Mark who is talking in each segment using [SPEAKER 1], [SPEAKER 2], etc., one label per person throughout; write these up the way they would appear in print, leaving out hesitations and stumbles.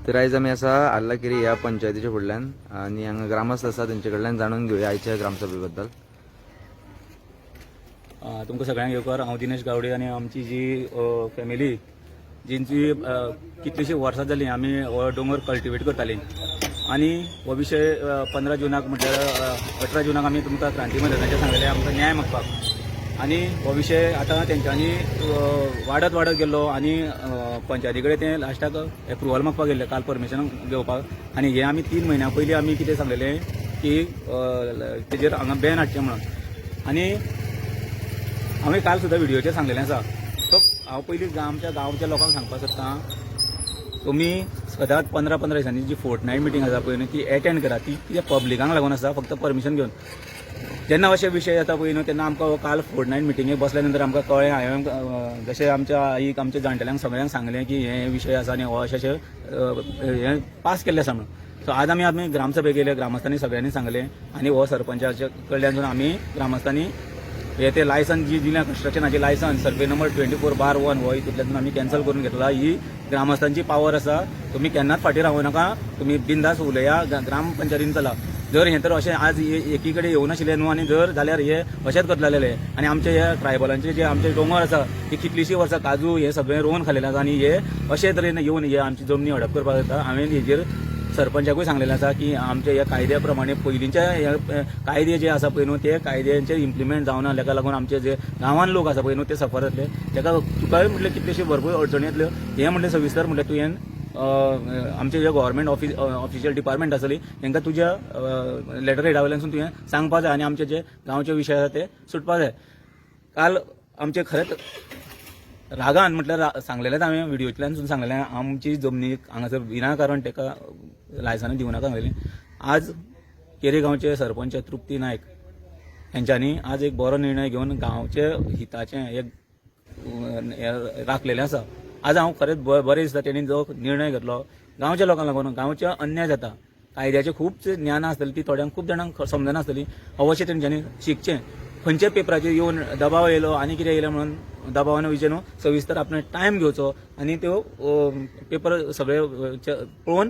[SPEAKER 1] तर आयज आमी आसा आर्लाकेरी ह्या पंचायतीच्या फुडल्यान आनी हांगा ग्रामस्थ आसा तेंचे कडल्यान जाणून घेवया आयच्या ग्रामसभे बद्दल.
[SPEAKER 2] तुमकां सगळ्यांक येवकार. हांव दिनेश गावडे आनी आमची जी फॅमिली जिंची कितलीशीं वर्सां जालीं आमी हो दोंगर कल्टिवेट करताली आनी हो विशय 15 जुनाक, म्हटल्यार 18 जुनाक आमी तुमकां क्रांती मैदानाचेर सांगलेलें आमकां न्याय मागपाक. आनी हो विशय आतां तेंच्यांनी वाडत वाडत गेल्लो आनी पंचायती कडेन ते लास्टाक एप्रुवल मागपाक गेल्ले काल, परमिशन घेवपाक. आनी हे आमी 3 म्हयन्या पयलीं आमी कितें सांगलेलें की तेजेर हांगा बॅन हाडचें म्हणून. आनी हांवें काल सुद्दां व्हिडियोचेर सांगलेलें आसा. सो हांव पयलीं आमच्या गांवच्या लोकांक सांगपाक सोदता, तुमी सदांच 15 15 दिसांनी जी फोर्ट नायट मिटींग आसा पळय न्हू, ती एटेंड करा. ती कित्याक पब्लिकांक लागून आसा, फक्त परमिशन घेवन. जेन्ना अशे विशय येता पळय न्हू, तेन्ना आमकां हो काल फोर्ट नायट मिटिंगेक बसल्या नंतर आमकां कळ्ळें. हांवें जशें आमच्या आईक, आमच्या जाणटेल्यांक सगळ्यांक सांगलें की हे विशय आसा आनी हो अशें अशें हें पास केल्लें आसा म्हणून. सो आज आमी आमी ग्रामसभेक गेले, ग्रामस्थांनी सगळ्यांनी सांगलें आनी हो सरपंचाच्या कडल्यान आमी ग्रामस्थांनी हे ते लायसन जी दिल्या, कन्स्ट्रक्शनाची लायसन सर्वे नंबर 24/1, हो हितूंतल्यान आमी कॅन्सल करून घेतला. ही ग्रामस्थांची पावर आसा. तुमी केन्नाच फाटीं रावूं नाका, तुमी बिंदास उलया, ग्रामपंचायतीन चला. जर हें तर अशें आज एकी कडेन येवनाशिल्लें न्हू आनी जर जाल्यार हे अशेंच करतले. आनी आमचे हे ट्रायबलांचे जे आमचे दोंगर आसा, ती कितलीशीं वर्सां काजू हे सगळें रोवन खालेलें आसा आनी हे अशे तरेन येवन हे आमची जमनी हडप करपाक जाता. हांवें हेजेर सरपंचाकूय सांगलेलें आसा की आमच्या ह्या कायद्या प्रमाणे पयलींच्या हे कायदे जे आसा पळय न्हू, ते कायद्यांचे इम्प्लिमेंट जावना. ताका लागून आमचे जे गांवान लोक आसा पळय न्हू, ते सफर जातले. ताका तुकाय म्हटल्यार कितलेशे भरपूर अडचणी येतल्यो. हें म्हटल्यार सविस्तर म्हटल्यार तुवें आमचे जे गव्हर्मेंट ऑफिस ऑफिशियल डिपार्टमेंट आसली, तांकां तुज्या लेटर हेडा वयल्यानसून तुवें सांगपा जाय आनी आमचे जे गांवचे विशय आसा ते सुटपा जाय. काल आमचे खरेंच रागान म्हटल्यार सांगलेलेंच, हांवें व्हिडियोंतल्यान सुद्दां सांगलेलें, आमची जमनीक हांगासर विनाकारण ताका लायसनां दिवं नाका सांगलेलें. आज केरी गांवचे सरपंच तृप्ती नायक हेंच्यांनी आज एक बरो निर्णय घेवन गांवचे हिताचें एक हें राखलेलें आसा. आज हांव खरेंच बरें दिसता तेणी जो निर्णय घेतलो गांवच्या लोकांक लागून. गांवचे अन्याय जाता, कायद्याचें खूब ज्ञान आसतलें, ती थोड्यांक, खूब जाणांक समजनासतली. अवश्य तेंच्यांनी शिकचें. खंयच्या पेपराचेर येवन दबाव येयलो आनी कितें येयलें म्हणून दबावान वयचें न्हू. सविस्तर आपणे टायम घेवचो आनी त्यो पेपर सगळे पळोवन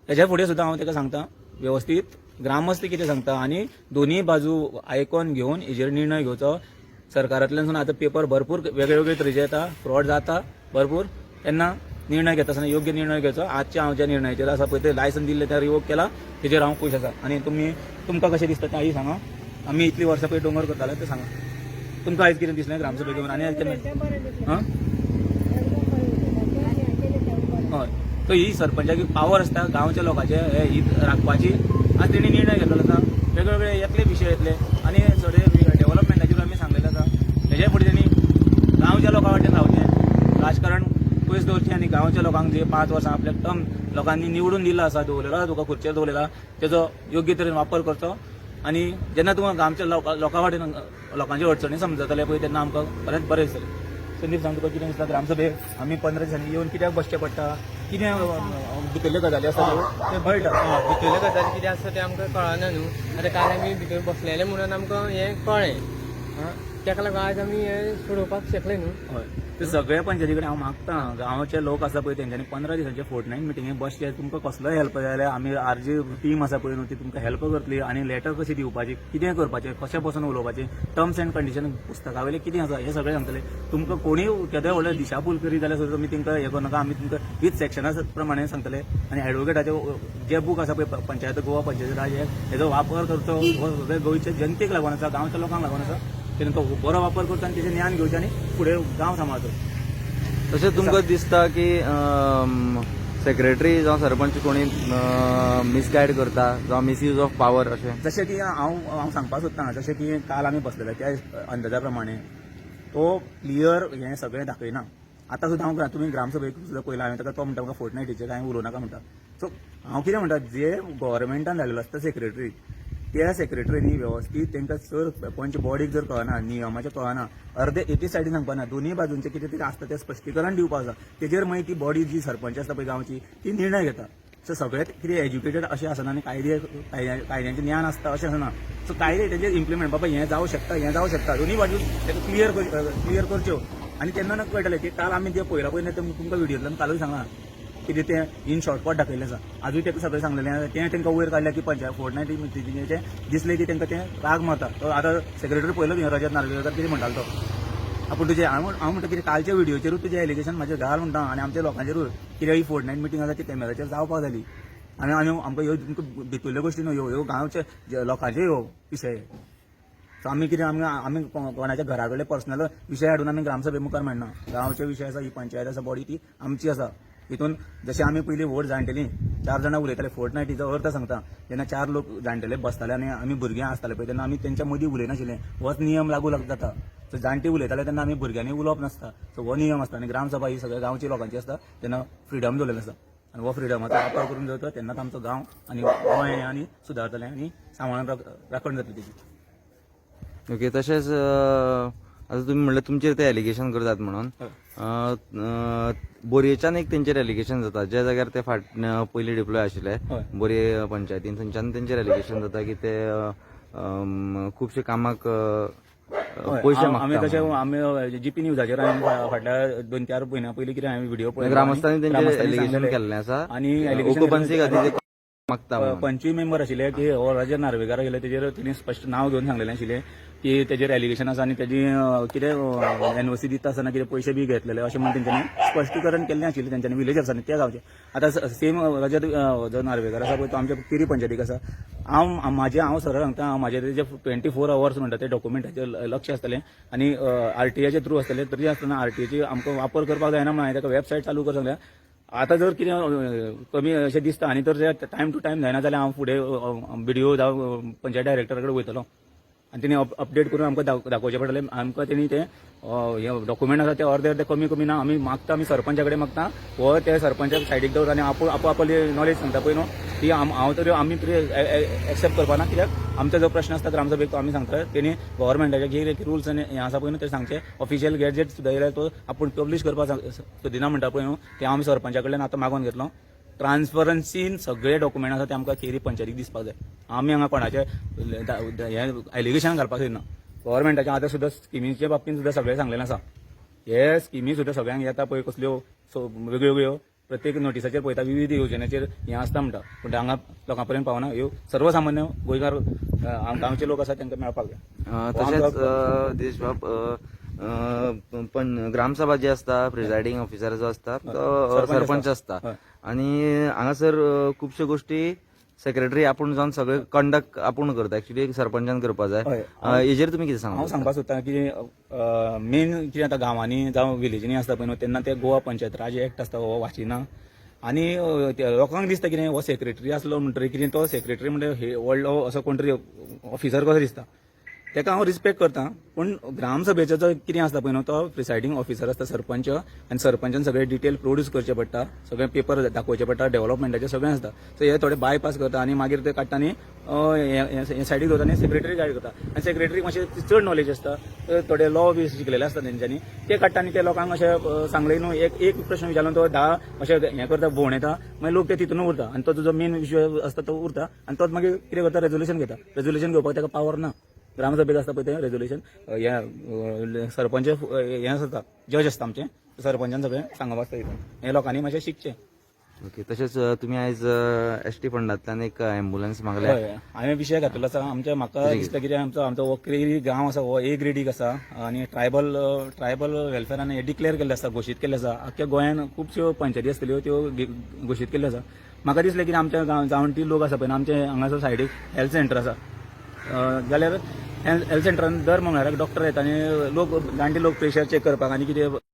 [SPEAKER 2] तेज्या फुडें सुद्दां हांव ताका सांगता, वेवस्थीत ग्रामस्थ कितें सांगता आनी दोनूय बाजू आयकोन घेवन हेजेर निर्णय घेवचो. सरकारांतल्यान आतां पेपर भरपूर वेगळे वेगळे तरेचे येता, फ्रॉड जाता भरपूर. तेन्ना निर्णय घेता आसतना योग्य निर्णय घेवचो. आजच्या हांव ज्या निर्णयाचेर आसा पळय, ते लायसन दिल्लें तें रिवोक केला, तेजेर हांव खूश आसा. आनी तुमी तुमकां कशें दिसता तें सांगा. आमी इतली वर्सां पळय दोंगर करताले तें सांगा. तुमकां आयज कितें दिसलें ग्रामसभेक येवन आनी
[SPEAKER 3] एकदम बरें दिसलें.
[SPEAKER 2] हां.
[SPEAKER 3] एकदम बरें दिसलें. केलें तें बरें.
[SPEAKER 2] हय, तो ही सरपंचाची पावर आसता गांवच्या लोकांचे हे हित राखपाची. आज तेणी निर्णय घेतलेलो आसा. वेगवेगळे येतले विशय येतले आनी सगळे डेव्हलपमेंटाचेर आमी सांगलेलें आसा. हेजे फुडें तेणी गांवच्या लोकां वाटेन रावचें, राजकारण पयस दवरचें आनी गांवच्या लोकांक जे 5 वर्सां आपल्याक टर्म लोकांनी निवडून दिला आसा, दवरलेलो आसा, तुका खुर्चेर दवरलेला, तेजो योग्य तरेन वापर करचो. आनी जेन्ना तुका गांवच्या लोकां वाटेन लोकांच्यो अडचणी समजतले पळय, तेन्ना आमकां खरेंच बरें दिसतलें. संदीप, सांग, तुका कितें दिसता? ग्रामसभेक आमी 15 दिसांनी येवन कित्याक बसचें पडटा, कितें भितरल्यो गजाली आसा त्यो ते कळटा?
[SPEAKER 4] भितरल्यो गजाली कितें आसता तें आमकां कळना न्हू. आतां काल आमी भितर बसलेले म्हणून आमकां हें कळ्ळें. आं, तेका लागून आयज आमी हें सोडोवपाक शकले न्हू.
[SPEAKER 2] हय, ते सगळ्या पंचायती कडेन हांव मागता, गांवचे लोक आसा पळय, तेंच्यांनी 15 दिसांचे फोर्ट नायट मिटिंगेक बसचे. तुमकां कसलोय हेल्प जाय जाल्यार आमी आरजी टीम आसा पळय न्हू, ती तुमकां हेल्प करतली. आनी लेटर कशी दिवपाची, कितें करपाचें, कशें बसून उलोवपाचें, टर्म्स एंड कंडिशन पुस्तका वयलें कितें आसा, हें सगळें सांगतले तुमकां. कोणीय केदोय व्हडलो दिशाभूल करीत जाल्यार सुद्दां तुमी तांकां हें करनाका, आमी तुमकां विथ सेक्शना प्रमाणे सांगतले. आनी एडवोकेटाचे जे बूक आसा पळय, पंचायत गोवा पंचायत राज एक्ट, हेजो वापर करचो. हो सगळे गोंयच्या जनतेक लागून आसा, गांवच्या लोकांक लागून आसा. तेणें तो बरो वापर करचो आनी तेजें ज्ञान घेवचें आनी फुडें गांव सांबाळचो.
[SPEAKER 1] तशें तुमकां दिसता की सेक्रेटरी जावं सरपंच कोणी मिसगायड करता जावं मिसयूज ऑफ पावर अशें?
[SPEAKER 2] जशें की हांव हांव सांगपाक सोदता, जशें की काल आमी बसलेले त्या अंदाजा प्रमाणे तो क्लियर हें सगळें दाखयना. आतां सुद्दां हांव तुमी ग्रामसभेक सुद्दां पळयला, हांवें ताका, तो म्हणटा म्हाका फोर्ट नायटीचेर कांय उलोवं नाका म्हणटा. सो हांव कितें म्हणटा, जे गव्हर्मेंटान धाडलेलो आसता सेक्रेटरी, त्या सेक्रेटरीनी वेवस्थीत तांकां जर पंच बॉडीक जर कळना, नियमाचें कळना, अर्दे एकी सायडीन सांगपाना, दोन्ही बाजूंचें कितें तरी आसता तें स्पश्टीकरण दिवपाक जाय. तेजेर मागीर ती बॉडी जी सरपंच आसता पळय गांवची, ती निर्णय घेता. सो सगळें कितें एज्युकेटेड अशें आसना आनी कायद्यांचें ज्ञान आसता अशें आसना. सो कायदे तेजेर इम्प्लिमेंट, बाबा हें जावं शकता, हें जावं शकता, दोन्ही बाजू ताका क्लियर क्लियर करच्यो आनी तेन्ना ना कळटलें की काल आमी जें पळयलां पळय न्ही, तें तुमकां व्हिडियोंतल्यान कालूय सांगलां. कितें तें इन शॉर्टकट दाखयलें आसा. आजूय तेका सगळें सांगलेलें आसा. तें तांकां वयर काडलें की पंचायत फोर्टनायट मिटिंगेचें दिसलें की तांकां तें राग मारता. तो आतां सेक्रेटरी पळयलो तुवें, रजत नार्वेकर कितें म्हणटालो तो. आपूण तुजें हांव म्हणटा कितें कालच्या व्हिडियोचेरूच तुजें एलिगेशन म्हाजेर घाल म्हणटा आनी आमच्या लोकांचेरूय कितें ही फोर्टनायट मिटींग आसा ती कॅमेराचेर जावपाक जाली. आनी आनी आमकां ह्यो तुमकां भितरल्यो गोश्टी न्हू ह्यो, ह्यो गांवचे जे लोकांचे ह्यो विशय. सो आमी कितें आमी कोणाच्या घरा कडले पर्सनल विशय हाडून आमी ग्रामसभे मुखार मांडना. गांवचे विशय आसा, ही पंचायत आसा बॉडी ती आमची आसा. हितून जशें आमी पयलीं व्हड जाणटेलीं चार जाणां उलयताले, फोर्टनायटीचो अर्थ सांगता, जेन्ना चार लोक जाणटेले बसताले आनी आमी भुरगीं आसताले पळय तेन्ना आमी तेंच्या मदीं उलयनाशिल्ले. होच नियम लागू जाता. सो जाणटी उलयताले तेन्ना आमी भुरग्यांनी उलोवप नासता. सो हो नियम आसता आनी ग्रामसभा ही सगळ्या गांवची लोकांची आसता तेन्ना फ्रिडम दवरलेलो आसा आनी हो फ्रिडमाचो वापर करून जर तेन्नाच आमचो गांव आनी गोंय आनी सुदारतलें आनी सांबाळून राखण जातली तेजी.
[SPEAKER 1] ओके, तशेंच आतां तुमी म्हणलें तुमचेर ते एलिगेशन करतात म्हणून.
[SPEAKER 2] हय.
[SPEAKER 1] अ, अ, बोरयेच्यान एक तेंचेर एलिगेशन जाता, ज्या जाग्यार ते फाट पयलीं डिप्लॉय आशिल्ले बोरये पंचायतीन, थंयच्यान तेंचेर एलिगेशन जाता की ते खुबशे कामाक पयशे
[SPEAKER 2] आमी
[SPEAKER 1] मागता
[SPEAKER 2] तशें
[SPEAKER 1] म्हणून.
[SPEAKER 2] आमी जीपी न्यूजाचेर हांवें फाटल्या 2-4 म्हयन्या पयलीं कितें हांवें व्हिडिओ पळयलो.
[SPEAKER 1] ग्रामस्थांनी तेंचेर
[SPEAKER 2] ग्रामस्थांनी
[SPEAKER 1] एलिगेशन
[SPEAKER 2] सांगलेलें.
[SPEAKER 1] केल्लें आसा
[SPEAKER 2] आनी allegation
[SPEAKER 1] occupancy खातीर ते मागता म्हणून.
[SPEAKER 2] पंचूय मेंबर आशिल्ले की हो रजत नार्वेकार आशिल्ले तेजेर तेणी स्पश्ट नांव घेवन सांगलेलें आशिल्लें की तेजेर एलिगेशन आसा आनी तेजी कितें एनओसी दिता आसतना कितें पयशे बी घेतलेले अशें म्हणून तेंच्यांनी स्पश्टीकरण केल्लें आशिल्लें तेंच्यांनी विलेजर्सांनी त्या गांवचे. आतां सेम रजत जो नार्वेकार आसा पळय तो आमच्या केरी पंचायतीक आसा. हांव म्हाजें हांव सरळ सांगता, हांव म्हाजें तेजे 24 अवर्स म्हणटा ते डॉक्युमेंटाचेर लक्ष आसतलें आनी आरटीआयचे थ्रू आसतलें. तरी आसतना आरटीआयची आमकां वापर करपाक जायना म्हणून हांवें ताका वेबसायट चालू कर सांगल्या. आतां जर कितें कमी अशें दिसता आनी तर ते टायम टू टायम जायना जाल्यार हांव फुडें बीडीओ जावं पंचायत डायरेक्टरा कडेन वयतलो आनी तेणी अपडेट करून आमकां दाखोवचें पडटलें. आमकां तेणी ते हे डॉक्युमेंट आसा ते अर्दे अर्दे कमी कमी ना आमी मागता, आमी सरपंचा कडेन मागता. हो ते सरपंचाक सायडीक दवर आनी आपूण आपूण आपली नॉलेज सांगता पळय न्हू ती हांव तरी आमी तरी एक्सेप्ट करपा ना, कित्याक आमचो जो प्रश्न आसता ग्रामसभेक तो आमी सांगता. तेणी गव्हर्मेंटाचे कितें रुल्स आनी हें आसा पळय न्हू ते सांगचे. ऑफिशियल गॅजेट सुद्दां येयल्यार तो आपूण पब्लीश करपाक सोदिना म्हणटा पळय न्हू ते आमी सरपंचा कडल्यान आतां मागोवन घेतलो. ट्रान्सपरन्सीन सगळे डॉक्युमेंट आसा ते आमकां केरी पंचायतीक दिसपाक जाय. आमी हांगा कोणाचे हे एलिगेशन घालपाक सोदिना. गव्हर्मेंटाच्या आतां सुद्दां स्किमीच्या बाबतींत सुद्दां सगळें सांगलेलें आसा. हे स्किमी सुद्दां सगळ्यांक येता पळय कसल्यो सो वेगळ्यो वेगळ्यो प्रत्येक नोटिसाचेर पळयता विविध योजनेचेर हें आसता म्हणटा, पूण हांगा लोकां पर्यंत पावना. ह्यो सर्वसामान्य गोंयकार गांवचे लोक आसा तांकां मेळपाक जाय.
[SPEAKER 1] तशेंच दिनेश बाब, पण ग्रामसभा जी आसता प्रिजायडींग ऑफिसर जो आसता तो
[SPEAKER 2] सरपंच
[SPEAKER 1] सरपंच
[SPEAKER 2] आसता.
[SPEAKER 1] आसता आनी हांगासर खुबश्यो गोश्टी सेक्रेटरी आपूण जावन सगळे कंडक्ट आपूण करता, एक्चुली सरपंचान करपा जाय. हेजेर तुमी कितें
[SPEAKER 2] हांव
[SPEAKER 1] सांगता?
[SPEAKER 2] सांगपाक सोदता की मेन कितें आतां गांवांनी जावं विलेजींनी आसता पळय न्हू तेन्ना ते गोवा पंचायत राज एक्ट आसता हो वाचिना आनी ते लोकांक दिसता कितें हो सेक्रेटरी आसलो म्हणटकीर कितें तो सेक्रेटरी म्हणजे हे व्हडलो असो कोण तरी ऑफिसर कसो दिसता. तेका हांव रिस्पेक्ट करता, पूण ग्रामसभेचो जो कितें आसता पळय न्हू तो प्रिसायडींग ऑफिसर आसता सरपंच आनी सरपंचान सगळे डिटेल प्रोड्यूस करचे पडटा, सगळे पेपर दाखोवचे पडटा, डेव्हलपमेंटाचे सगळें आसता. सो हे थोडे बायपास करता आनी मागीर ते काडटा आनी हे सायडीक दवरता आनी सेक्रेटरी गायड करता आनी सेक्रेटरीक मातशें चड नॉलेज आसता, तर थोडे लॉ बी शिकलेले आसता तेंच्यांनी, ते काडटा आनी ते लोकांक अशें सांगलें न्हू एक एक प्रश्न विचारलो तो 10 अशें हें करता, भोंवण येता, मागीर लोक ते तितून उरता आनी तो तुजो मेन इश्यू आसता तो उरता आनी तोच मागीर कितें करता रेजोल्युशन घेता. रेजोल्युशन घेवपाक ताका पावर ना. ग्रामसभेक आसता पळय तें रेजोल्युशन हें सरपंच हें आसता, जज आसता आमचें, सरपंचान सगळें सांगप आसता हितून. हें लोकांनी मातशें शिकचें.
[SPEAKER 1] ओके, तशेंच तुमी आयज एसटी फंडांतल्यान एक एम्बुलन्स मागल्या.
[SPEAKER 2] हय, हांवें विशय घातलेलो आसा. आमच्या म्हाका दिसता कितें आमचो आमचो हो केरी गांव आसा हो ए ग्रेडीक आसा आनी ट्रायबल ट्रायबल वेलफेरान हें डिक्लेअर केल्लें आसा, घोशीत केल्लें आसा. आख्ख्या गोंयान खुबश्यो पंचायती आसतल्यो त्यो घोशीत केल्ल्यो आसा. म्हाका दिसलें की आमच्या गांव जाणटी लोक आसा पळय आमचे हांगासर सायडीक हेल्थ सेंटर आसा जाल्यार हेल्थ सेंटरान दर मंगळाराक डॉक्टर येता आनी लोक जाणटे लोक प्रेशर चॅक करपाक आनी कितें